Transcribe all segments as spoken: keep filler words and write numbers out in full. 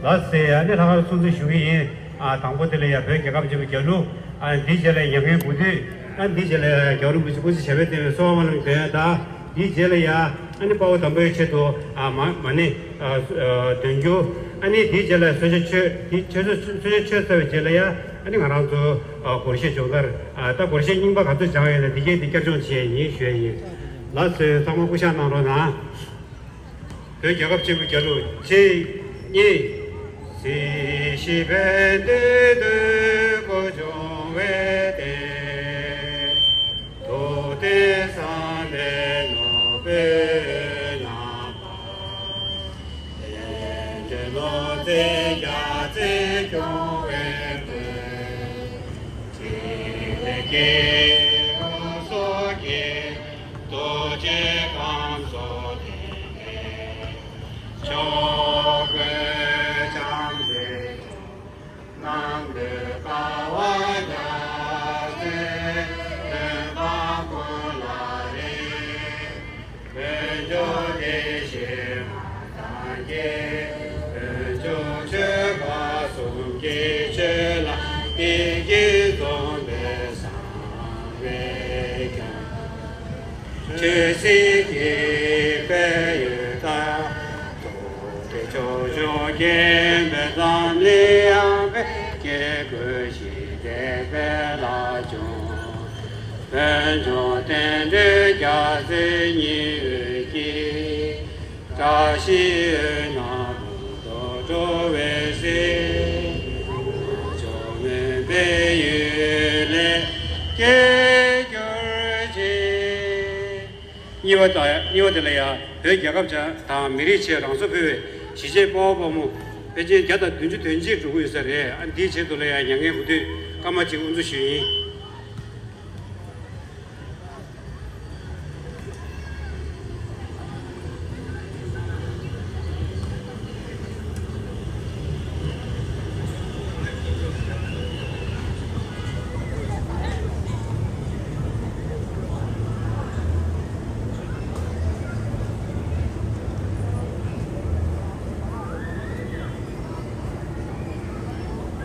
ལགས་སེ། ཨ་ནི་ལྷག་དཀར་སྲུང་བརྩི་ཞུ་གི་ཡིན། ཨ་དང་པོ་དེ་ལ་ཡ་བོད་རྒྱལ་ཁབ་ཆེན་པོའི་རྒྱལ་གླུ། ཨ་འདིའི་རྗེས་ལ་མྱ་ངན་གུས་འདུད། ཨ་འདིའི་རྗེས་ལ་ཡ་རྒྱལ་བ་རིན་པོ་ཆེ་སྐུ་ཚེ་ཞབས་པད་བརྟན་པའི་གསོལ་བ་སྨོན་ལམ་འདོན་ཡ་དང་། འདིའི་རྗེས་ལ་ཡ་ཨ་ནི་དཔའ་བོ་དམ་པའི་ཆེད་དུ་ཨ་མ་མ་ཎི་ཨ་ཨ་འདོན་རྒྱུ། ཨ་ནི་འདིའི་རྗེས་ལ་གསོལ་ཇ་མཆོད། འདི་མཆོད་གསོལ་གསོལ་ཇ་མཆོད་ཚར་བའི་རྗེས་ལ་ཡ་ཨ་ནི་ང་རང་ཚོ་ཨ་སྒོར་གཞས་སྦྱོང་བརྡར། ཨ་ད་སྒོར་གཞས་རྙིང་པ་ག་ཚོད་སྦྱངས་ཡོད་ན་འདི་གས་འདི་བསྐྱར་སྦྱོང་བྱེད་ཡ་ཡིན་ཞུ་ཡ་ཡིན། ལགས་སོ། ཚང་མ་སྐུ་བཞག་གནང་རོགས་གནང་། བོད་རྒྱལ་ཁབ་ཆེན་པོའི་རྒྱལ་གླུ། གཅིག་གཉིས། སྲིད་ཞིའི་བན་དེ་དུས་འཁོར་སྐྱོང་བའི་སྟེང་། ཐུབ་བསྟན་བསམ་པའི་ནོར་བུས་བསྣམས་པ། བསྟན་འགྲོའི་ནོར་རྫས་རྒྱ་མཚོས་སྐྱོང་བའི་སྟེང་། ཕྲིན་ལས་སྐྱེ་བོའི་སྲོག་གི་རྡོ་རྗེ་ཁམས་གསུམ་ལྡན་པའི་ཕྱོགས་ཀུན་བྱམས་བརྩེ་སྐྱོང་། རྣམ་ཀུན་དགའ་བ་རྒྱ་མཚོའི་མགོན་པོ་ཀུན་ལ་རེག་འོན་ཀྱང་བདེ་གཤེགས་མ་དང་མཁྱེན། འོན་ཀྱང་ཆོས་འཁོར་གསུམ་གྱི་ཆོས་ལ་བདེ་སྐྱིད་འཛོམས་པའི་བསམ་པས་ཀྱང་། ཆོས་སྲིད་ཀྱི་དཔལ་ཡོན་དང་། རྡོ་རྗེ་ཁྱུ་མཆོག་མཁྱེན་པའི་འཛམ་གླིང་ཡངས་པའི་སྐྱེ་དགུའི་ཞི་བདེ་དཔལ་ལ་འབྱུང་། འོན་ཀྱང་བསྟན་འགྲོའི་རྒྱ་མཚོའི་སྙིང་དབུས་ཀྱི། བཀྲ་ཤིས་འོད་སྣང་མུ་ཏོག་འགྲོ་བའི་གཟིས། མ་བཅོས་མུན་པའི་གཡུལ་ལས་སྐྱེས་གྱུར་ཅིག། གཉིས་པ་དང་། གཉིས་པ་དེ་ལ་ཡང་བོད་རྒྱལ་ཁབ་དང་མི་རིགས་ཆེད་རང་སྲོག་ཕུལ་བའི་གཞིས་བྱེས་དཔའ་བོ་དཔའ་མོ་ཕལ་ཆེར་བརྒྱ་དང་བདུན་ཅུ་དོན་གཅིག་འགྲོ་གི་ཡོད་ས་རེད། ཨ་འདིའི་ཆེད་དུ་ལ་ཡང་མྱ་ངན་གུས་འདུད་སྐར་མ་གཅིག་དབུ་འཛུགས་ཞུས་ཡིན།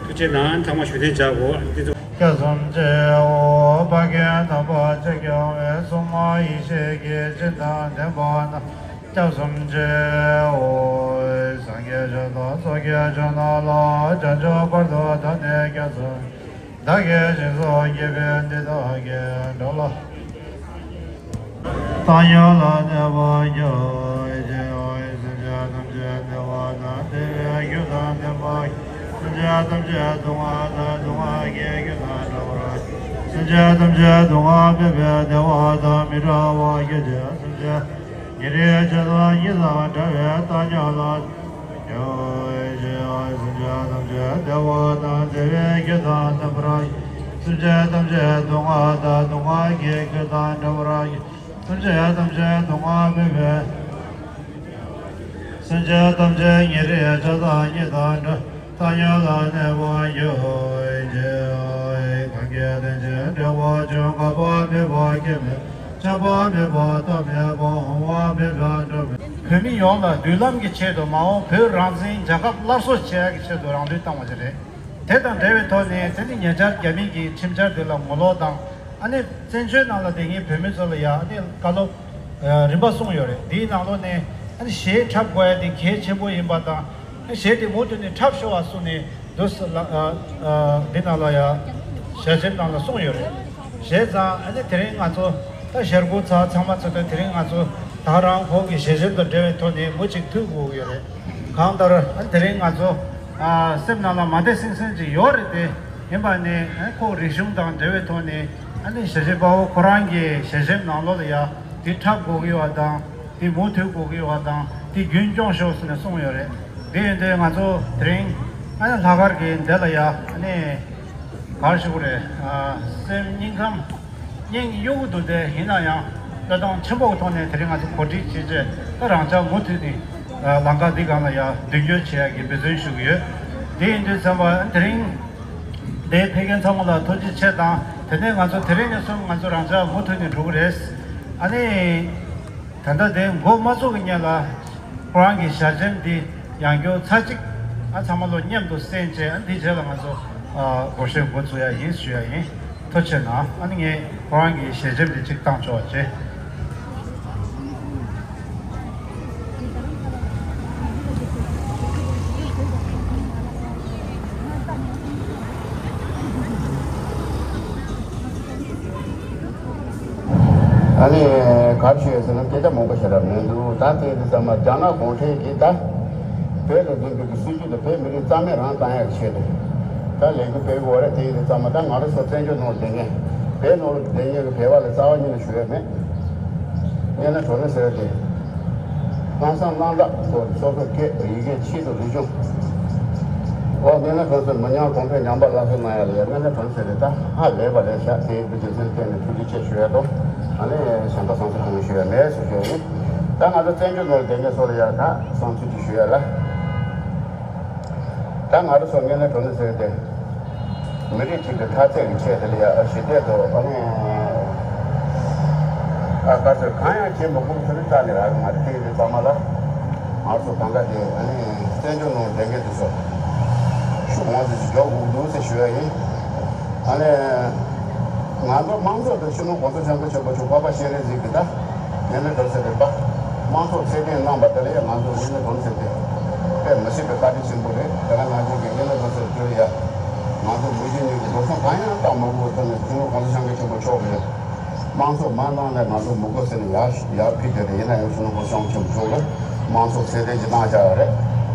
ཐུགས་རྗེ་གནང་། ཚང་མ་བཞུགས་གདན་འཇགས་དགོས། འདི་ཚོ། སྐྱབས་སུ་མཆིའོ། ཕ་རྒན་དམ་པ་ཆོས་སྐྱོང་བའི་སྲུང་མ་ཡེ་ཤེས་ཀྱི་སྤྱན་དང་ལྡན་པ་རྣམས་སྐྱབས་སུ་མཆིའོ། སངས་རྒྱས་ཆོས་དང་ཚོགས་ཀྱི་མཆོག་རྣམས་ལ། བྱང་ཆུབ་བར་དུ་བདག་ནི་སྐྱབས་སུ། བདག་གིས་སྦྱིན་སོགས་བགྱིས་པའི་འདི་དག་གིས། འགྲོ་ལ་བདག་ཉིད་ལ་གནོད་པར་འགྱུར་ཞིང་། སེམས་ཅན་ཐམས་ཅད་བདེ་བ་དང་བདེ་བའི་རྒྱུ་དང་ལྡན་པ། སེམས་ཅན་ཐམས་ཅད་སྡུག་བསྔལ་དང་སྡུག་བསྔལ་གྱི་རྒྱུ་དང་བྲལ་བར། སེམས་ཅན་ཐམས་ཅད་སྡུག་བསྔལ་མེད་པའི་བདེ་བ་དང་མི་འབྲལ་བར་གྱུར་ཅིག། སེམས་ཅན་ཉེ་རིང་ཆགས་སྡང་གཉིས་དང་བྲལ་བའི་བདག་ཉིད་ལ། སེམས་ཅན་ཐམས་ཅད་བདེ་བ་དང་བདེ་བའི་རྒྱུ་དང་ལྡན་པར། སེམས་ཅན་ཐམས་ཅད་སྡུག་བསྔལ་དང་སྡུག་བསྔལ་གྱི་རྒྱུ་དང་བྲལ་བར། སེམས་ཅན་ཐམས་ཅད་སྡུག་བསྔལ་མེད་པའི། སེམས་ཅན་ཐམས་ཅད་ཉེ་རིང་ཆགས་སྡང་གཉིས་དང་བྲལ། བདག་ཉིད་ལ་གནས་པར་འགྱུར་ཞིང་། གང་གིས་དེང་ཕྱིར་འབྲེལ་བར་འབྱུང་། འགག་པ་མེད་པ་སྐྱེ་མེད་པ། ཆགས་པ་མེད་པ་མཐའ་མེད་པ། འོང་བ་མེད་པ་འགྲོ་བ་མེད་པ། བོད་མི་ཡོངས་ལ་མདུན་ལམ་གྱི་ཆེད་དུ། མ་འོངས་བོད་རང་བཙན་རྒྱལ་ཁབ་སླར་གསོ་བྱེད་ཡག་གི་ཆེད་དུ་རང་ལུས་བཏང་བ་ཞིག་རེད། དེ་དང་འབྲེལ་བའི་ཐོག་ནས་དེ་ནི་ཉེ་ཆར་རྒྱ་མི་གི་ཁྲིམས་འཆར་དེ་ལ་ངོ་ལོག་དང་། ཨ་ནི་བཙན་བྱོལ་ནང་ལ་བསྡད་མཁན་བོད་མི་ཚོ་ལ་ཡང་ཨ་ནི་བཀའ་སློབ་ཨ་རིམ་པ་གསུངས་ཡོད་རེད། འདིའི་ནང་ལོགས་ནས་ཨ་ནི་གཞས་འཁྲབ་དགོས་ཡ་དེ་གལ་ཆེན་པོ་ཡིན་པ་དང་། ཨ་གཞས་དེ་མུ་མཐུད་ནས་འཁྲབ་ཤོག་ཨ་གསུངས་ནས་འདུག་ཟེར་ལ་ཨ་ཨ་འདི་ནང་ལ་ཡང་ཞལ་ཆེམས་ནང་ལ་གསུངས་ཡོད་རེད། བྱས་ཙང་ཨ་ནི་དེ་རིང་ང་ཚོ་ད་ཞལ་སྐུ་ཚར་ཚང་མ་ཚར་དུས་དེ་རིང་ང་ཚོ་ད་རང་ཁོང་གི་ཞལ་ཆེམས་དང་འབྲེལ་བའི་ཐོག་ནས་མུ་གཅིག་ཐུག་དགོས་ཀྱི་ཡོད་རེད། གང་ལྟར་ཨ་ནི་དེ་རིང་ང་ཚོ་ཨ་སེམས་ནང་ལ་མ་བདེ་སིང་སིང་ཅིག་ཡོད་རེད་དེ། ཡིན་པ་ནི་ཨ་ནི་ཁོང་རིག་གཞུང་དང་འབྲེལ་བའི་ཐོག་ནས་ཨ་ནི་ཞལ་ཆེམས་དཔའ་བོ་ཁོ་རང་གི་ཞལ་ཆེམས་ནང་ལོགས་ལ་ཡ་དེ་འཁྲབ་དགོས་ཀྱི་ཡོད་པ་དང་། དེ་མུ་མཐུད་དགོས་ཀྱི་ཡོད་པ་དང་། དེ་རྒྱུན་སྐྱོང་ཤོག་ཟེར་ནས་གསུངས་ཡོད་རེད། དེ་ཡིན་དུས་ང་ཚོ་དེ་རིང་ཨ་ནི་ལྷག་དཀར་གྱི་འདི་ལ་ཡ་ཨ་ནི་ག་རེ་ཞུ་དགོས་རེད། ཨ་སེམས་སྙིང་ཁམས་སྙིང་གཡོ་གི་འདུག་སྟེ། ཡིན་ན་ཡང་བློས་གཏོང་ཆེན་པོ་གི་ཐོག་ནས་དེ་རིང་ང་ཚོ་གོ་སྒྲིག་བྱས་རྗེས་ད་རང་ཅག་མུ་མཐུད་ནས་ཨ་ལམ་ཁ་འདི་སྒང་ལ་ཡ་མདུན་སྐྱོད་བྱེད་ཡག་གི་འབད་བརྩོན་ཞུ་གི་ཡོད། དེ་ཡིན་དུས་ཚང་མ་དེ་རིང་འདིར་ཕེབས་མཁན་ཚང་མ་ལ་ཐུགས་རྗེ་ཆེ་དང་། དེ་ནས་ང་ཚོ་དེ་རིང་ནས་བཟུང་ང་ཚོ་རང་ཅག་མུ་མཐུད་ནས་འགྲོ་གི་རེད། ཨ་ནི། ད་ལྟ་དེ་འགོ་མ་ཚུགས་ཀྱི་སྔོན་ལ་ཁོ་རང་གི་ཞལ་ཆེམས་འདི་ཡང་བསྐྱར་ཚར་གཅིག་ ང་ཚང་མ་ལོ་མཉམ་དུ་གསན་བྱས། ཨ་འདི་རྗེས་ལ་ང་ཚོ་ཨ་སྒོར་གཞས་འགོ་འཛུགས་ཡ་ཡིན་ཞུ་ཡ་ཡིན། ཐུགས་རྗེ་གནང་། ཨ་ནི་ངས་ཁོ་རང་གི་ཞལ་ཆེམས་དེ་གཅིག་བཏང་ཆོག་ཅེས། ཨ་ནི་ག་རེ་ཞུ་ཡ་ཟེར་ན། སྐད་ཆ་མང་པོ་བཤད་རབས་མི་འདུག་ད་དེ་འདི་ཚང་མ་རྒྱ་ནག་གུང་ཁྲན་གྱིས་ད་བོད་ལ་འཛིན་པའི་གི་སྲིད་ཇུས་དེ་བོད་མི་རིགས་རྩ་མེད་རང་བཏང་ཡག་གི་ཆེད་དུ་ད་ལས་འགུལ་སྤེལ་གི་ཡོད་རེད། དེ་འདི་ཚང་མ་ད་ང་རང་ཚོ་བཙན་བྱོལ་ནང་ལ་བསྡད་མཁན། བོད་ནང་ལ་བསྡད་མཁན་གྱི་བོད་པ་ལ་རྩ་བ་ཉིད་ནས་ཞུ་ཡ་མེད། སྙན་ན་གྲོ་ནས་ཟེར་ཏེ། སྣང་བསམ་རྣམ་དག་སོགས་སོ་སོའི་སྐད་ཡི་གེ་ཆེད་དུ་རིག་གཞུང་། ཨོ་སྙན་ན་གྲོ་ཟེར། མི་ཉམས་གོང་འཕེལ། ཉམས་པ་སླར་གསོ་གནང་ཡ་ལ་ཡ་སྙན་ན་གྲོ་ཟེར་ཏེ། ད་ཧ་ལས་པ་ལས་ཤག་དེའི་བུ་རྒྱུ་མཚན་བསྟན་ནས་ཐུགས་རྗེ་ཆེ་ཞུ་ཡ་དང་། ཨ་ནི་གཞན་པ་བསམ་ཚུལ་གང་ཡང་ཞུ་ཡ་མེད་ཟེར་ཞུ་ཡ་ཡིན། ད་ང་ཚོ་བཙན་བྱོལ་ནང་ལ་བསྡད་མཁན་ཚོ་ལ་ཡ་ད་བསམ་ཚུལ་ཅིག་ཞུ་ཡ་ལ། ད་ང་རང་ཚོ་སྙན་ན་གྲོ་ནས་ཟེར་ཏེ། མི་རིགས་གཅིག་གི་མཐའ་ཚད་ཀྱི་ཆེད་དེ་ལ་ཡ་ཞི་བདེ་དང་། ཨ་ནི་ཨ་དཀའ་ཚེགས་གང་ཡང་བྱེད་མི་དགོས་ཟེར་ནས་རྩ་ནས་རག་གི་མ་རེད། དེ་ཡིན་དུས་ཚང་མ་ལ་ང་ཚོ་གང་ག་དེ་ཨ་ནི་བཙན་བྱོལ་ནང་བསྡད་མཁན་དེ་ཚོ་ཤུགས་མང་ཙམ་ཞིག་རྒྱག་དགོས་འདུག་ཟེར་ཞུ་ཡ་ཡིན། ཨ་ནི། ང་ཚོ་དམངས་གཙོ་དང་སྤྱི་ནོར་༸གོང་ས་༸སྐྱབས་མགོན་ཆེན་པོ་མཆོག་འཕགས་པ་སྤྱན་རས་གཟིགས་ཀྱི་ད་སྙན་ན་གྲོ་ཟེར་བའི་པ་དམངས་གཙོ་ཚད་ལྡན་གནང་བ་དེ་ལ་ཡང་ང་ཚོ་སྙན་ན་གྲོ་ཟེར་ཏེ་དཔེ་མི་སྲིད་པའི་བཀའ་དྲིན་ཆེན་པོ་རེད། དེ་ག་ནང་བཞིན་གྱི་སྙན་ན་གྲོ་ཟེར་དེ་ལ་ཡང་ང་ཚོ་མི་རྒྱུ་གཉིས་ཀྱི་འགྲོ་སོང་གང་ཡང་བཏང་མ་དགོས་པ་དེ་ནས་སྤྱི་ནོར་༸གོང་ས་༸སྐྱབས་མགོན་ཆེན་པོ་མཆོག་གིས་དམངས་གཙོ་མ་གནང་ན་ང་ཚོ་མི་དགོས་ཟེར་ནས་ཡར་ཡར་ཕུལ་དེ་རེད། ཡིན་ན་ཡང་སྤྱི་ནོར་༸གོང་ས་༸སྐྱབས་མགོན་ཆེན་པོ་མཆོག་གིས་དམངས་གཙོ་ཚད་ལྡན་ཅིག་གནང་བཞག་ཡོད་རེད།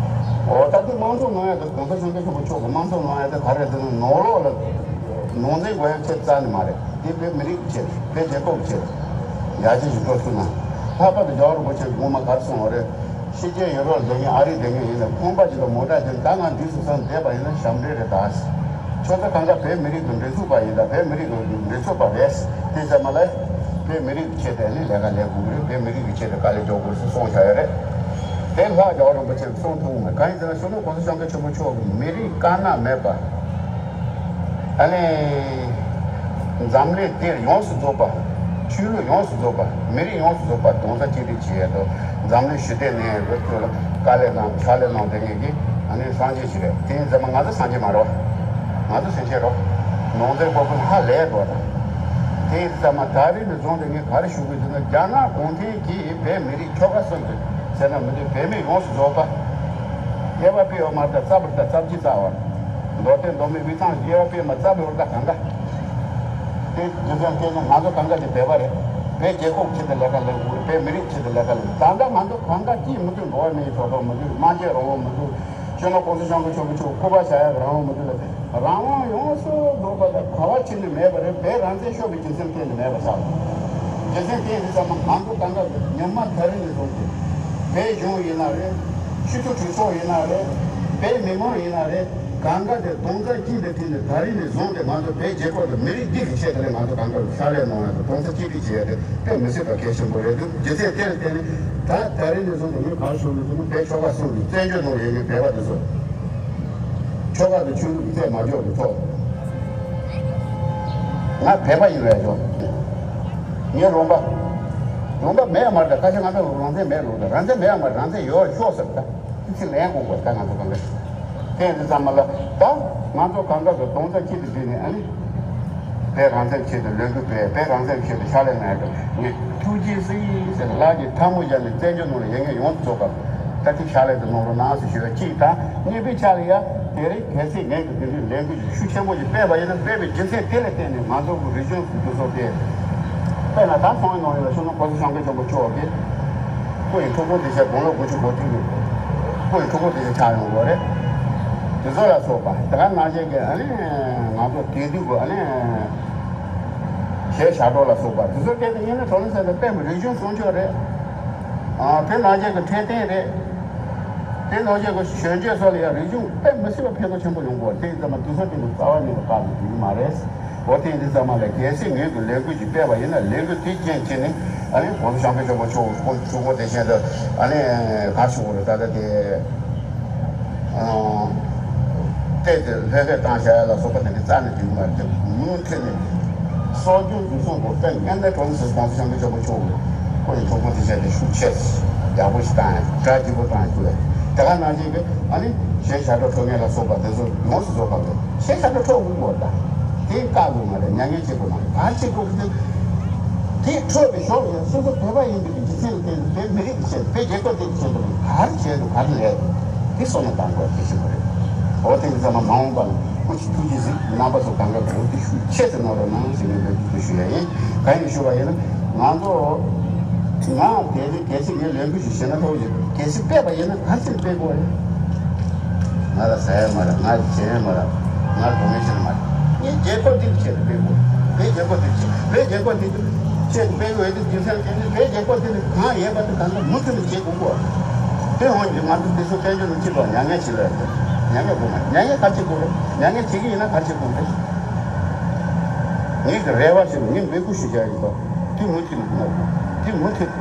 འོ་ད་དུང་དམངས་གཙོ་གནང་ཡ་དེ་༸གོང་ས་༸སྐྱབས་མགོན་ཆེན་པོ་མཆོག་གིས་དམངས་གཙོ་གནང་ཡ་དེ་ག་རེ་རེད་ཟེར་ན། ནང་ལོགས་ལ་ནང་འཛིང་དགོས་ཡ་ཆེད་རྩ་ནས་མ་རེད། འདི་བོད་མི་རིགས་ཀྱི་ཆེད། བོད་རྒྱལ་ཁབ་ཀྱི་ཆེད། ཡར་རྒྱས་ཀྱི་འགྲོ་ཐུབ་ན། ལྷག་པར་དུ་རྒྱལ་བ་རིན་པོ་ཆེ་ངོ་མ་ག་རེ་གསུངས་པ་རེད། ཕྱི་རྒྱལ་ཡུ་རོབ་ལ་བསྡད་མཁན་ཨ་རིར་བསྡད་མཁན་ཡིན་ན་ཁང་པ་ཅིག་དང་མོ་ཊ་ཅིག་ད་ང་འདི་སུ་སང་བསྡད་པ་ཡིན་ན་ཞབས་འདྲེན་རེད་ད། ཁྱོད་ཚོ་གང་ག་བོད་མི་རིགས་ཀྱི་མགྲིན་ཚབ་པ་ཡིན་ད། བོད་མི་རིགས་ཀྱི་མགྲིན་ཚབ་པ་རེད། དེ་ཙམ་མ་ལས་བོད་མི་རིགས་ཀྱི་ཆེད་དུ་ནི་ལས་ཀ་ལས་དགོས་ཀྱི་རེད། བོད་མི་རིགས་ཀྱི་ཆེད་དུ་དཀའ་ལས་རྒྱག་དགོས་ཟེར་གསུངས་བཞག་ཡོད་རེད། དེ་ལྷག་རྒྱལ་བ་རིན་པོ་ཆེས་གསུངས་ཐུབ་མེད། གང་ཡིན་ཟེར་ན་སྤྱི་ནོར་༸གོང་ས་༸སྐྱབས་མགོན་ཆེན་པོ་མཆོག་གིས་མི་རིགས་དཀར་ནག་མེད་པ། ཨ་ནི། འཛམ་གླིང་འདིར་ཡོངས་སུ་རྫོགས་པ། ཆོས་ལུགས་ཡོངས་སུ་རྫོགས་པ། མི་རིགས་ཡོངས་སུ་རྫོགས་པ་རྡོག་རྩ་གཅིག་སྒྲིལ་བྱེད་ཡས་དང་། འཛམ་གླིང་ཞི་བདེ་གནས་ཡས་ཀྱི་ཐོག་ལ་དཀའ་ལས་གནང་ཕྱག་ལས་གནང་བསྡད་མཁན་གྱི་ཨ་ནི་སངས་རྒྱས་ཤིག་རེད། དེ་ཡིན་ཙང་མ་ང་ཚོ་སངས་རྒྱས་མ་རེད་བ། ང་ཚོ་སེམས་ཅན་རེད། ནང་ཚན་པོ་ཀུན་ཧ་ལས་འགྲོ་བ་དང་། དེ་ཡིན་ཙང་མ་ད་རེས་ནས་བཟུང་སྟེ་ངས་ག་རེ་ཞུ་དགོས་ཟེར་ན། རྒྱ་ནག་གུང་ཁྲན་གྱིས་བོད་མི་རིགས་ཁྱོ་ག་གསུམ་དུ་ཟེར་ན་མི་འདུག་བོད་མི་ཡོངས་སུ་རྫོགས་པ། དབྱེ་བ་སྤེལ་བ་མ་རེད་ད། རྩ་བར་ད་རྩ་བརྒྱུད་རྩ་བར། མདོ་སྟོད་མདོ་སྨད་དབུས་གཙང་དབྱེ་བ་སྤེལ་མ་རྩ་བར་ད་གང་ག་དེ་རྒྱུ་མཚན་བལྟས་ན་ང་ཚོ་གང་ག་དེ་བོད་པ་རེད། བོད་རྒྱལ་ཁབ་ཆེད་དུ་ལས་ཀ་ལས་དགོས་རེད། བོད་མི་རིགས་ཆེད་དུ་ལས་ཀ་ལས་དགོས། ད་ལྟ་ང་ཚོ་གང་ག་ཅིས་མི་ཐུབ། འགྲོ་བ་མིའི་ཐོབ་ཐང་མི་ཐུབ། སྨྲ་བརྗོད་རང་དབང་མི་ཐུབ། སྤྱི་ནོར་༸གོང་ས་༸སྐྱབས་མགོན་ཆེན་པོ་མཆོག་གི་སྐུ་པར་བཞག་ཡག་རང་དབང་མི་ཐུབ་ལ། རང་དབང་ཡོངས་སུ་རྫོགས་པ་ལ་ག་བ་ཕྱིན་ནས་མེད་པ་རེད། བོད་རང་བཙན་ཤོར་བའི་རྒྱུ་མཚན་གཏན་ནས་མེད་པ་ཆགས་སོང་། རྒྱུ་མཚན་གཏན་ནས་ཙམ་མ་ང་ཚོ་གང་ག་ཉི་མ་ད་རིང་ནས་བཟུང་སྟེ། བོད་གཞུང་ཡིན་ན་རེད། སྤྱི་འཐུས་གྲོས་ཚོགས་ཡིན་ན་རེད། བོད་མི་མང་ཡིན་ན་རེད། གང་ག་དེ་རྡོག་རྩ་གཅིག་ཏུ་བསྒྲིལ་ནས་ད་རིང་ནས་བཟུང་སྟེ་ང་ཚོ་བོད་རྒྱལ་ཁབ་དང་མི་རིགས་འདི་གི་ཆེད་དུ་ལས་ང་ཚོ་གང་ག་ཕྱག་ལས་གནང་ཡ་དང་རྡོག་རྩ་གཅིག་སྒྲིལ་བྱེད་ཡ་དེ་དཔེ་མི་སྲིད་པ་གལ་ཆེན་པོ་རེད་འདུག་རྒྱུ་མཚན་དེ་ལ་བརྟེན་ནས་ད་ད་རིང་ནས་བཟུང་སྟེ་ངས་ག་རེ་ཞུ་དགོས་ཟེར་ན། བོད་ཆོལ་ཁ་གསུམ་གྱི་བཙན་བྱོལ་ནང་ཡོད་མཁན་བོད་པ་དེ་ཚོ། ཆོལ་ཁ་དང་ཆོས་ལུགས་ཀྱི་རྩོད་མ་འཇོག་གི་ཐོག་ང་བོད་པ་ཡིན་པའི་ཆོག་ངའི་ལུང་པ། ལུང་པ་མེད་མ་རེད། ད་ཁ་ཤས་ང་ཚོ་རང་བཙན་མེད་ལུགས་དང་། རང་བཙན་མེད་མ་རེད། རང་བཙན་ཡོད་ཤོག་ཟེར། ད་དེ་ཚིག་ལན་དགོས་དགོས། ད་ང་ཚོ་གང་ག་དེ་འདི་ཙམ་མ་ལ་ད་ང་ཚོ་གང་ག་གི་རྡོག་རྩ་གཅིག་ཏུ་བསྒྲིལ་ནས་ཨ་ནི། བོད་རང་བཙན་ཆེད་དུ་ལས་འགུལ་སྤེལ། བོད་རང་བཙན་ཆེད་དུ་ཕྱག་ལས་གནང་ཡ་དང་ངས་ཐུགས་རྗེ་གཟིགས་ཟེར་ལག་གི་ཐལ་མོ་སྦྱར་ནས་བཙན་བྱོལ་ནང་ལ་ཡོད་མཁན་ཡོངས་སུ་རྫོགས་པ་ད་ཅིག་ཕྱག་ལས་དུ་གནང་རོགས་གནང་ཟེར་ཞུ་བ་གཅིག་དང་། གཉིས་པའི་ཆ་ལ་ཡ་དེ་རིང་གལ་སྲིད་ངས་ཀྱི་དེ་འདྲའི་ལས་འགུལ་ཞིག་ཤུགས་ཆེན་པོ་ཞིག་སྤེལ་བ་ཡིན་ན། སྤེལ་བའི་རྒྱུ་མཚན་དེ་ལ་བརྟེན་ནས་ང་ཚོ་གི་རིག་གཞུང་གི་འདུ་ཚོགས་དེ། དཔེར་ན་ད་སོང་བའི་ནང་ཡོད་པའི་སྤྱི་ནོར་༸གོང་ས་༸སྐྱབས་མགོན་ཆེན་པོ་མཆོག་གི་སྐུ་ཡི་འཁྲུངས་སྐར་དེ་ཆ་དགུང་ལོ་དགུ་བཅུ་གོ་བདུན་གྱི་སྐུ་ཡི་འཁྲུངས་སྐར་དེ་ཆ་ཆགས་ཡོང་གི་རེད། དེ་ཚོ་ལ་སོགས་པ་དེ་ག་ནང་བཞིན་གྱི་ཨ་ནི་ང་ཚོ་དེང་དུས་ཀྱི་ཨ་ནི་གཞས་ཞབས་བྲོ་ལ་སོགས་པ་དེ་ཚོ་སྐད་དུ་སྙན་ན་གྲོ་ནས་ཟེར་ནས་དཔེ་མི་རིག་གཞུང་སྲུང་སྐྱོབ་རེད། ཨ་དེ་ནང་བཞིན་གྱི་འཕྲོད་བསྟེན་རེད། དེ་ནང་བཞིན་གྱི་གཞོན་སྐྱེས་ཚོ་ལ་ཡང་རིག་གཞུང་དཔེ་མི་སྲིད་པ་ཕན་ཐོགས་ཆེན་པོ་ཡོང་གི་རེད། དེ་ཡིན་ཙང་མ་དེ་ཚོ་སྟེང་དུ་རྩ་བ་ཉིད་ནས་བཀག་ནས་འགྲིག་གི་མ་རེད། འོ་དེ་འདི་ཚང་མ་ལ་གལ་སྲིད་ངོས་ཀྱི་ལས་འགུལ་ཅིག་སྤེལ་བ་ཡིན་ན། ལས་འགུལ་དེ་རྐྱེན་བྱས་ནས་ཨ་ནི་༸གོང་ས་༸སྐྱབས་མགོན་ཆེན་པོ་མཆོག་སྐུ་འཁྲུངས་སྐར་དེ་བཞིན་དུ་ཨ་ནི་ག་ཞུ་དགོས་རེད། ད་ལྟ་དེ་ཨ་བལྟས་ཏེ་ལྷོད་ལྷོད་བཏང་བཞག་ཡ་ལ་སོགས་པ་དེ་འདྲ་རྩ་ནས་འགྲིག་གི་མ་རེད། དེ་མུ་མཐུད་ནས་གསོ་སྐྱོང་འཛིན་སྐྱོང་དགོས། དཔེ་སྔོན་མའི་གྲོང་གསེབ་༸གོང་ས་༸སྐྱབས་མགོན་ཆེན་པོ་མཆོག་གི་སྐུ་ཡི་འཁྲུངས་སྐར་དེ་བཞིན་དུ་ཤུགས་ཆེ་ཡག་པོ་ཞིག་བཏང་ཡ། གྲ་རྒྱས་པོ་བཏང་ཡ་དགོས། དེ་ག་ནང་བཞིན་གྱི་ཨ་ནི་གཞས་ཞབས་བྲོ་འཁྲབ་མཁན་ལ་སོགས་པ་དེ་ཚོ་ཡོངས་སུ་རྫོགས་པ་རེད། གཞས་ཞབས་བྲོ་འཁྲབ་དགོས་པ་དང་དེ་བཀག་དགོས་མ་རེད། མྱ་ངན་བྱེད་དགོས་མ་རེད། ག་རེ་བྱེད་དགོས་ཀྱི་དེ། དེ་འཕྲོས་པའི་ཞོར་ལ་སོ་སོ་བོད་པ་ཡིན་པའི་རྒྱུ་མཚན་ལ་བརྟེན་ནས་བོད་མི་རིགས་ཀྱི་ཆེད་དུ་བོད་རྒྱལ་ཁབ་དེ་གི་ཆེད་དུ་ག་རེ་བྱས་འདུག་ག་རེ་ལས་འདུག་དེ་བསམ་བློ་གཏང་དགོས་གལ་ཆེན་པོ་རེད། འོ་དེ་ཡིན་ཙང་མ་འོངས་པ་ལ་སྐུ་མཁྱེན་ཐུགས་རྗེ་གཟིགས། རྣམ་པ་ཚོ་གང་ག་གོང་དུ་ཞུ་ཆེད་དུ་གནང་རོགས་གནང་ཞེས་ངས་འབོད་སྐུལ་ཞུ་ཡ་ཡིན། གང་ཡིན་ཞུ་བ་ཡིན་ན་ང་ཚོ་ང་གལ་སྲིད་གལ་སྲིད་ངས་ལས་འགུལ་ཞིག་བྱས་ན་ཐོག་ཅིག་གལ་སྲིད་སྤེལ་བ་ཡིན་ན་ག་ཚོད་སྤེལ་དགོས་རེད། ང་ལ་ཟ་ཡ་མ་རག་ང་བྱེད་ཡ་མ་རག་ང་དགོས་ངེས་ཤེས་མ་རེད། ངས་རྒྱལ་ཁབ་འདི་ཆེད་དུ་སྤེལ་དགོས། བོད་རྒྱལ་ཁབ་འདི་ཆེད་བོད་རྒྱལ་ཁབ་འདི་ཆེད་དུ་སྤེལ་དགོས་ཡོད་དུས་རྒྱུ་མཚན་དེ་ནི་བོད་རྒྱལ་ཁབ་འདི་ནི་གང་ཡོད་པ་དེ་གང་ག་མུ་མཐུད་ནས་བྱེད་དགོས་གོ། དེ་འོན་ཀྱང་ང་ཚོ་འདི་ཚོ་བཙན་བྱོལ་ནང་སྤྱི་ཚོགས་མྱ་ངན་བྱེད་ལ་ཡོད། མྱ་ངན་དགོས་མ་མྱ་ངན་ག་ཚོད་དགོས་རེད། མྱ་ངན་བྱེད་ཀྱི་ཡིན་ན་ག་ཚོད་དགོས་རེད། ངས་ཀྱི་རེ་བ་ཞིག་ངས་འབོད་སྐུལ་ཞུ་བྱ་ཡིན་པ། དེ་མུ་མཐུད་ནས་གནང་དགོས། དེ་མུ་མཐུད།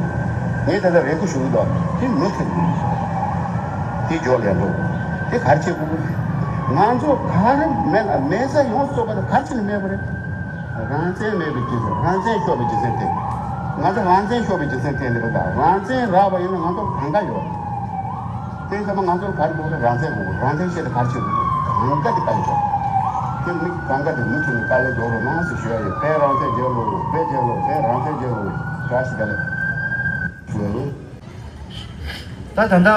ངས་ད་ལྟ་རེ་སྐུལ་ཞུ་གི་འདུག་དེ་མུ་མཐུད། དེ་འཇོག་ལས་འགྲོ། དེ་ག་རེ་བྱེད་དགོས་ཀྱི། ང་ཚོ་ག་རེ་མེད་ལ་མེད་ས་ཡོངས་སུ་རྫོགས་པ་དེ་ག་རེ་བྱས་ནས་མེད་པ་རེད། རང་བཙན་མེད་པའི་རྒྱུ་མཚན། རང་བཙན་ཤོར་བའི་རྒྱུ་མཚན་དེ། ང་ཚོ་རང་བཙན་ཤོར་བའི་རྒྱུ་མཚན་དེ་འདི་རེད། ད་རང་བཙན་རག་པ་ཡིན་ན་ང་ཚོ་གང་ག་ཡོད། དེ་ཚང་མ་ང་ཚོར་ག་རེ་དགོས་རེད། རང་བཙན་དགོས། རང་བཙན་ཆེད་དུ་ག་རེ་བྱེད་དགོས། གང་ག་དེ་ག་ཡོད། དེ་མི་གང་ག་དེ་མུ་མཐུད་ནས་དཀའ་ལས་རྒྱག་རོགས་གནང་ཟེར་ཞུ་ཡ་ཡོད། བོད་རང་བཙན་རྒྱལ་ལོ། བོད་རྒྱལ་ལོ། བོད་རང་བཙན་རྒྱལ་ལོ། བཀྲ་ཤིས་བདེ་ལེགས་ཞུ་ཡ་ཡིན། ད་ད་ལྟ་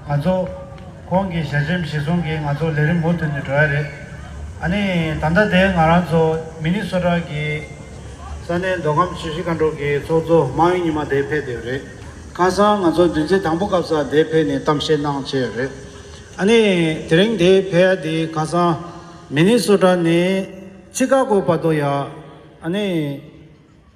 ང་ཚོ་ཁོང་གི་ཞལ་ཆེམས་གཞིར་བཟུང་གིས་ང་ཚོ་ལས་རིམ་མུ་མཐུད་ནས་འགྲོ་ཡ་རེད། ཨ་ནི་ད་ལྟ་དེ་ང་རང་ཚོ་མི་ནི་སོ་ཊ་གི་ས་གནས་མདོ་ཁམས་ཆུ་བཞི་སྒང་དྲུག་གི་ཚོགས་གཙོ་དམངས་ཡོངས་ཉི་མ་དེ་ཕེབས་བསྡད་ཡོད་རེད། ཁ་སང་ང་ཚོ་བདུན་ཚིགས་དང་པོ་སྐབས་སུ་དེ་ཕེབས་ནས་གཏམ་བཤད་གནང་བྱས་ཡོད་རེད། ཨ་ནི་དེ་རིང་དེ་ཕེབས་ཡ་དེ་ཁ་སང་མི་ནི་སོ་ཊ་ནས་ཆི་ཀ་གོ་བར་དུ་ཡ་ཨ་ནི།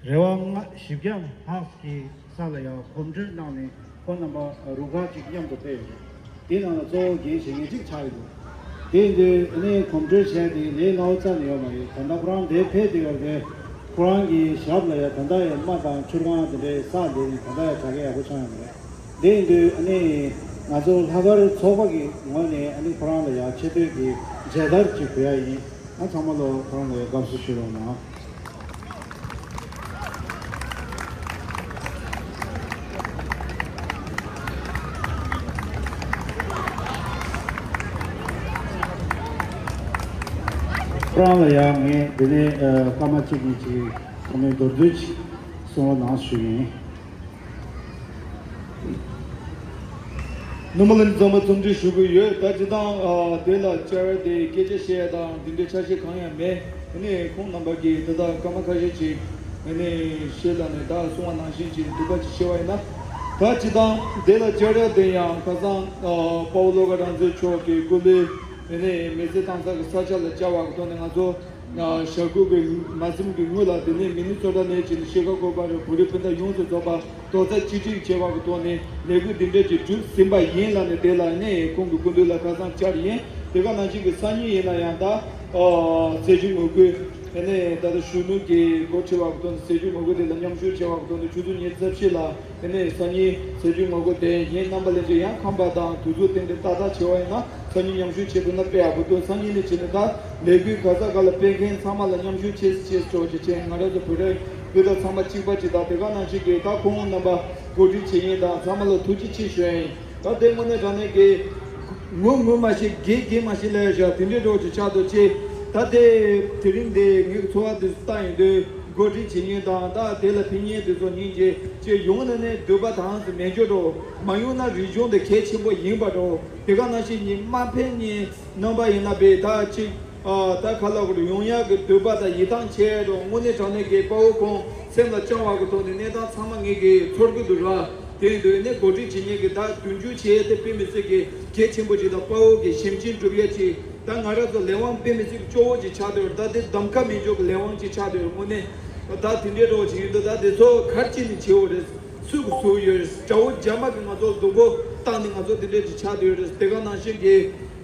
རེ་བ་ལྔ་བཞི་བརྒྱ་ལྷག་གི་ས་ལ་ཡང་གོམ་བགྲོད་གནང་ནས་ཁོང་རྣམ་པ་རུ་ཁག་ཅིག་མཉམ་དུ་ཕེབས་ཡོད། དེ་ནང་ལ་གཙོ་བོ་འགན་བཞེས་མཁན་གཅིག་ཆགས་ཡོད་འདུག་དེ་ཡིན་དུས་ཨ་ནི་གོམ་བགྲོད་བྱས་ཏེ་ལས་སླ་བོ་རྩ་ནས་ཡོད་མ་རེད། ད་ལྟ་ཁོ་རང་འདིར་ཕེབས་བསྡད་ཡོད་རེད། ཁོ་རང་གི་ཞབས་ལ་ཡང་ད་ལྟ་ཡང་རྨ་དང་ཆུ་རྐང་དེ་འདྲའི་ས་འདི་ནི་ད་ལྟ་ཡང་དྲག་གི་ཡག་པོ་ཆགས་ཡོད་མ་རེད། དེ་ཡིན་དུས་ཨ་ནི་ང་ཚོ་ལྷག་དཀར་ཚོགས་པ་གི་ངོས་ནས་ཨ་ནི་ཁོ་རང་ལ་ཡང་ཆེ་བསྟོད་ཀྱི་མཇལ་དར་ཅིག་ཕུལ་ཡ་ཡིན། ང་ཚང་མ་ལོ་ཁོ་རང་ལ་ཡང་དགའ་བསུ་ཞུ་རོགས་གནང་། ཁོ་རང་ལ་ཡང་ངས་དེ་ནས་སྐར་མ་གཅིག་གཉིས་ཅིག་ཚང་མས་མདོར་བསྡུས་ཅིག་གསུང་རོགས་གནང་ཞུ་ཡིན། ནུ་མ་ལ་ནི་ཚང་མ་འཚམས་འདྲི་ཞུ་གི་ཡོད། ད་སྤྱིར་བཏང་དེ་ལ་བཅར་བ་དེ་སྐད་ཆ་བཤད་དང་འདི་འདྲའི་ཆ་ཤས་གང་ཡང་མེད། ཨ་ནི་ཁོང་རྣམ་པ་གིས་ད་ལྟ་སྐར་མ་ཁ་ཤས་ཅིག་ཨ་ནི་ཤེས་ལ་ནས་ད་གསུང་བ་ནང་བཞིན་ཅིག་འདུག་པ་ཅིག་བཤད་པ་ཡིན་ན། ད་སྤྱིར་བཏང་དེ་ལ་བཅར་བ་དེ་ཡང་ཁ་སང་དཔའ་བོ་བློ་དགའ་རང་བཙན་མཆོག་གི་སྐུ་ལུས་ཨ་ནི་མེ་བསྲེགས་གཏང་ས་གི་ས་ཆ་ལ་བཅར་བ་གི་ཐོག་ནས་ང་ཚོ། ཞྭ་གོ་གི་མ་ཟིན་གི་སྔོན་ལ་དེ་ནས་མི་ནི་སོ་ཊ་ནས་ཅིག་ཤི་ཀ་གོ་བར་བོད་རིགས་སྤུན་ཟླ་ཡོངས་སུ་རྫོགས་པ་རྡོག་རྩ་གཅིག་སྒྲིལ་བྱས་པ་གི་ཐོག་ནས་ལས་འགུལ་འདི་འདྲ་ཅིག་གྲུབ་ཟིན་པ་ཡིན་ལ་ནས་དེ་ལ་ནས་ཁོང་གི་སྐུ་མདུན་ལ་ཁ་སང་བཅར་ཡིན། དེ་ག་ནང་བཞིན་གི་སང་ཉིན་ཡིན་ན་ཡང་ད་ཨ་ཟས་བཅུད་ངོ་རྒོལ་དེ་ནས་ད་ལྟ་གཞོན་ནུ་གི་འགོ་ཁྲིད་པ་གི་ཐོག་ནས་ཟས་བཅུད་ངོ་རྒོལ་དེ་ལ་མཉམ་ཞུགས་བྱས་པ་གི་ཐོག་ནས་ཆུ་ཚོད་ཉི་ཤུ་རྩ་བཞི་ལ། དེ་ནས་སང་ཉིན་ཟས་བཅུད་ངོ་རྒོལ་དེ་ངའི་རྣམ་པ་ལྷན་རྒྱས་ཡང་ཁམས་པ་དང་དུས་ཚོད་ཏན་ཏན་ཏག་ཏག་བྱས་པ་ཡིན་ན་སང་ཉིན་མཉམ་ཞུགས་བྱེད་ཐུབ་ན་དཔེ་ཡག་པོ་འདུག་སང་ཉིན་ནས་བྱས་ནས་ད་ལས་འགུལ་ག་ས་ག་ལ་སྤེལ་མཁན་ཚང་མ་ལ་མཉམ་ཞུགས་བྱེད་བྱེད་ཆོག་ཅེས་བྱས། ང་རང་ཚོ་བོད་རིགས་སྤུན་ཟླ་ཚང་མ་གཅིག་པ་གཅིག་དང་དེ་ག་ནང་བཞིན་གྱི་ད་ཁོང་རྣམ་པ་གོ་སྒྲིག་བྱེད་མཁན་དང་ཚང་མ་ལ་ཐུགས་རྗེ་ཆེ་ཞུ་ཡ་ཡིན། ད་དེ་དངོས་གནས་དྲང་གནས་ཀྱི་ངུ་ངུ་མ་ཤེས་དགེ་དགེ་མ་ཤེས་ལས་བཞག་དེ་འདྲའི་འགྲོ་ཅིག་ཆགས་འདུག་ཅེ། ད་དེ་དེ་རིང་འདི་ངའི་འཚོ་བ་འདི་ཚོ་ལྟ་ཡོང་དུས། འགོ་ཁྲིད་བྱེད་མཁན་དང་ད་དེ་ལ་ཕན་མཁན་དེ་ཚོ་སྙིང་རྗེ་ཅེས་ཡོང་ན་ནས་འདོད་པ་དང་མེད་འཇོག་འགྲོ། མ་ཡོང་ན་རིག་གཞུང་དེ་གལ་ཆེན་པོ་ཡིན་པ་འགྲོ། དེ་ག་ནང་བཞིན་ཉིན་མ་ཕན་ཉིན་རྣམ་པ་ཡིན་ན་བས་ད་ཅིག་ཨ་ད་ཁ་ལག་རུ་ཡོང་ཡག་གི་འདོད་པ་དང་ཡིད་ཐང་ཆད་འགྲོ། དངོས་གནས་དྲང་གནས་ཀྱི་དཔའ་བོ་ཁོང་སེམས་ལ་བཅངས་པ་གི་ཐོག་ནས་གནས་སྟངས་ཚང་མ་ངེད་ཀྱིས་ཚོར་གི་འདུག་ར། དེ་ཡིན་དུས་ནས་འགོ་ཁྲིད་བྱེད་མཁན་གྱི་ད་མདུན་སྐྱོད་བྱེད་ཡས་དེ་དཔེ་མི་སྲིད་ཀྱི་གལ་ཆེན་པོ་ཅིག་དང་དཔའ་བོ་གི་ཞེམ་ཆེན་སྒྲུབ་ཡས་ཅིག་ད་ང་རང་ཚོ་ལས་དབང་དཔེ་མི་སྲིད་ཀྱི་སྐྱོ་བོ་ཅིག་ཆགས་བསྡད་ཡོད། ད་དེ་གདམ་ཁ་མི་འཇོག་གི་ལས་དབང་ཅིག་ཆགས་བསྡད་ཡོད། དངོས་གནས་ད་དེ་འདྲའི་འགྲོ་བ་ཅིག་ཡིན་དུས་ད་དེ་ཚོ་ག་རེ་བྱས་ནས་བྱེད་འོ་རེད། སུ་གི་སུ་ཡོད་རེད། དགྲ་བོ་རྒྱ་དམར་གྱིས་ང་ཚོ་སྡུག་པོ་བཏང་ནས་ང་ཚོ་དེ་འདྲ་ཅིག་ཆགས་བསྡད་ཡོད་རེད། དེ་ག་ནང་བཞིན་གྱི་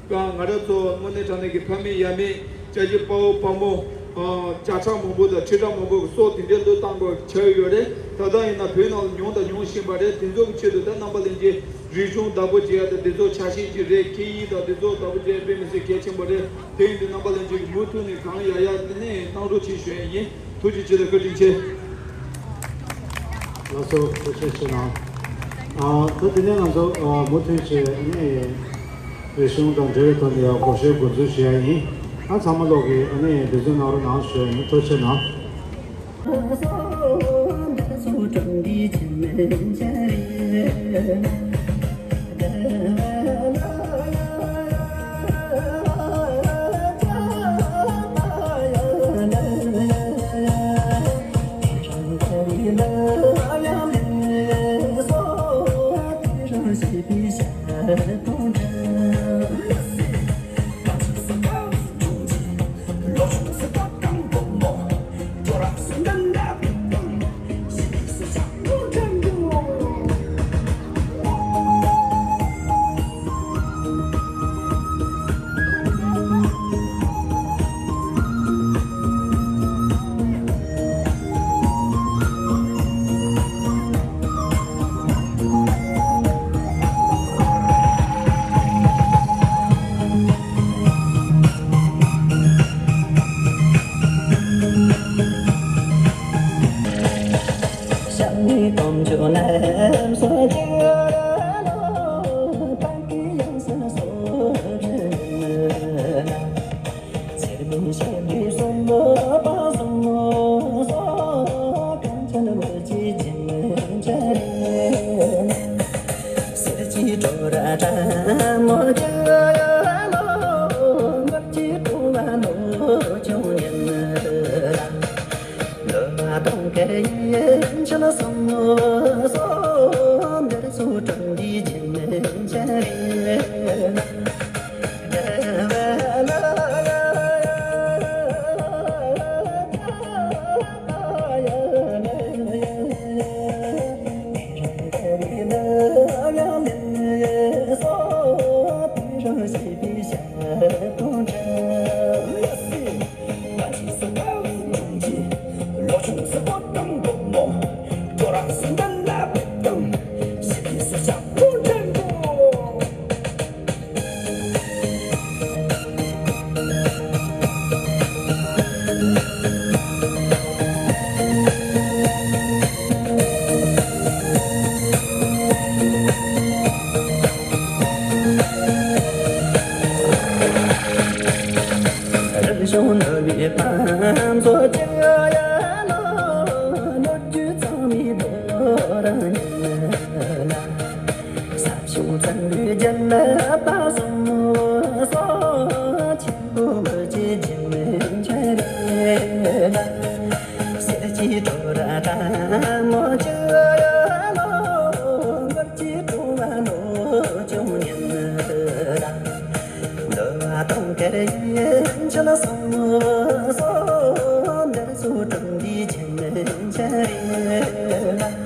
ང་རང་ཚོ་དངོས་གནས་དྲང་གནས་ཀྱི་ཕ་མེས་ཡ་མེས་ཅ་ཆས་དཔའ་བོ་དཔའ་མོ་བྱ་ཁྲག་མང་པོ་དང་ཁྲི་ཁྲག་མང་པོ་གི་སྲོག་དེ་འདྲའི་བློས་བཏང་དགོས་ཆགས་ཡོད་རེད། ད་ལྟ་ཡིན་ན་བོད་ནང་ལ་མྱོང་དང་མྱོང་བཞིན་པ་རེད། དེ་ཚོ་གི་ཆེད་དུ་ད་རྣམ་པ་ལྷན་རྒྱས་རིག་གཞུང་བདག་པོ་བྱེད་ཡ་དང་དེ་ཚོ་ཆ་ཤས་ཅིག་རེད། སྐད་ཡིག་དང་དེ་ཚོ་བདག་པོ་བྱེད་ཡ་དཔེ་མི་སྲིད་གལ་ཆེན་པོ་རེད། དེ་ཡིན་དུས་རྣམ་པ་ལྷན་རྒྱས་ཀྱིས་མུ་མཐུད་ནས་གང་ཡག་ཡག་དེ་ནས་གནང་རོགས་བྱེད་ཞུ་ཡ་ཡིན། ཐུགས་རྗེ་ཆེ་དང་བཀའ་དྲིན་ཆེ། ལགས་སོ། ཐུགས་རྗེ་ཆེ་གནང་། ཨ། ད་དེ་ནས་ང་ཚོ་ཨ་མུ་མཐུད་བྱས་ཨ་ནི་རིག་གཞུང་དང་འབྲེལ་བའི་ཐོག་ནས་ཡང་སྒོར་གཞས་འགོ་འཛུགས་བྱེད་ཡ་ཡིན། ཨ། ཚང་མ་ལོག་གིས་ཨ་ནི་འབད་བརྩོན་གནང་རོགས་གནང་ཞུ་ཡ་ཡིན། ཐུགས་རྗེ་གནང་། རིག་གཞུང་ནོར་བུའི་པང་མཛོད་ཀྱི་ཡ་ལོ། ལོ་རྒྱུས་གཙང་མའི་རྡོ་རིང་ཉིད་ལ། ས་ཞིང་བཙན་པོའི་རྒྱལ་པ་གསུམ་སོགས། ཆེན་པོ་མི་བརྗེད་རྒྱུད་སྨིན་ཅན་རེད་ལ། གསེར་གྱི་བྲོ་ར་དྲ་མོ་བཅུ་ཡ་ལོ། མགུལ་གྱི་བྲོ་བ་ལོ་ཆུང་ཉིད་ལ། འདུལ་བ་དང་གར་ཡན་ཆད་གསུམ་སོགས། འདིར་སུ་གྲུབ་འདིའི་རྒྱུད་སྨིན་ཅན་རེད་ལ།